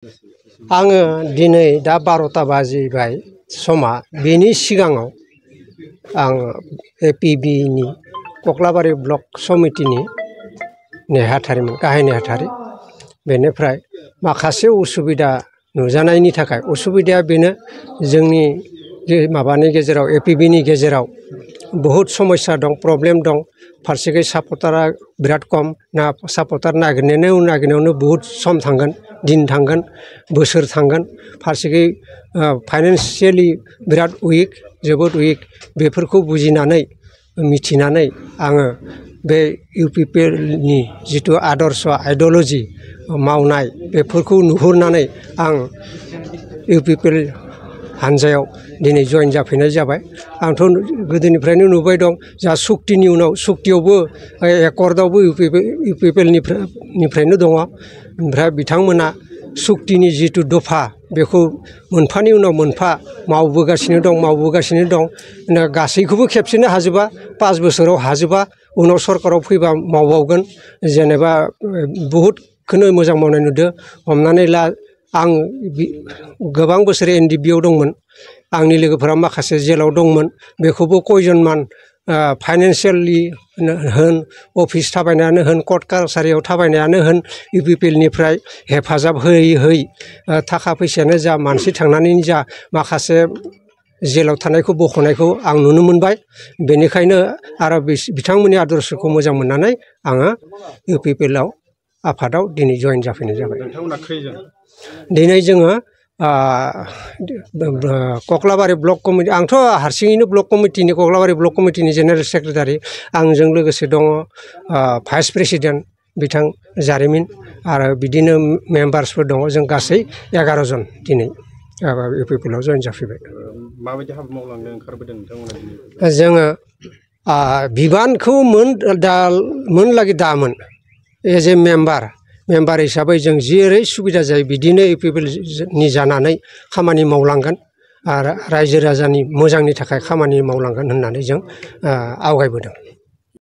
आङो दिनै दा 12ता बाजिबाय समा बेनि सिगाङाव आं एपिबिनि कक्लाबारि ब्लक समितिनि नेहाथारिमोन गाहाय नेहाथारि। बेनिफ्राय माखासे उसुबिदा नुजानायनि थाखाय उसुबिदाया बेनो जोंनि माबानि गेजेराव एपिबिनि गेजेराव बहुद समस्या दं, प्रब्लेम दं। फारसेखै सापर्टारा बिराद खम ना सापर्टार नागिरनायावनो बहुद सम थांगोन, दिन थांगोन, बोसोर थांगोन। फारसेखै फाइनान्सियेलि बिराद उइक, जोबोद उइक। बेफोरखौ बुजिनानै मिथिनानै आङो बे इउपिपिएलनि जिथु आदर्श आइडिय'लजि मावनाय बेफोरखौ नुहुरनानै आं इउपिपिएल हानजायाव दिनै जइन जाफैनाय जाबाय। आंथ' गोदोनिफ्रायनो नुबाय दं जा सुक्तिनि उनाव सुक्तियावबो एकर्डआवबो इउपिपिएलनिफ्रायनो दङ। ओमफ्राय बिथांमोना सुक्तिनि जिथु दफा बेखौ मोनफानि उनाव मोनफा मावबोगासिनो दं। गासैखौबो खेबसेनो हाजोबा, 5 बोसोराव हाजोबा, उनाव सरकाराव फैबा मावबावगोन। जेनेबा बहुदखौनो मोजां मावनाय नुदों। हमनानै ला आं गोबां बोसोर एनडिबिआव दंमोन। आंनि लोगोफोरा माखासे जेलाव दंमोन। बेखौबो कयजनमान फाइनान्सियेलि होन, अफिस थाबायनायानो होन, कर्ट कासारियाव थाबायनायानो होन, इउपिपिएलनिफ्राय हेफाजाब होयै थाखा फैसायानो जा, मानसि थांनानै जा, माखासे जेलाव थानायखौ बख'नायखौ आं नुनो मोनबाय। बेनिखायनो आरो बिथांमोननि आदर्शखौ मोजां मोननानै आङो इउपिपिएलआव आफादाव दिनै जइन जाफैनाय जाबाय। दिनै जोङो कक्लाबारि ब्लक कमिटि, आंथ' हारसिङैनो कक्लाबारि ब्लक कमिटिनि जेनेरेल सेक्रेटारि। आंजों लोगोसे दङ भाइस प्रेसिडेन्ट बिथां जारिमिन आरो बिदिनो मेम्बार्सफोर दङ। जों गासै 11 जन दिनै इउपिपिएलआव जइन जाफैबाय। माबायदि हाबा मावलांनो ओंखारबोदों नोंथांमोना? जोङो बिबानखौ मोनलागि दामोन। एज ए मेम्बार हिसाबै जों जेरै सुबिदा जायो बिदिनो इउपिपिएलनि जानानै खामानि मावलांगोन आरो रायजो राजानि मोजांनि थाखाय खामानि मावलांगोन होननानै जों आवगायबोदों।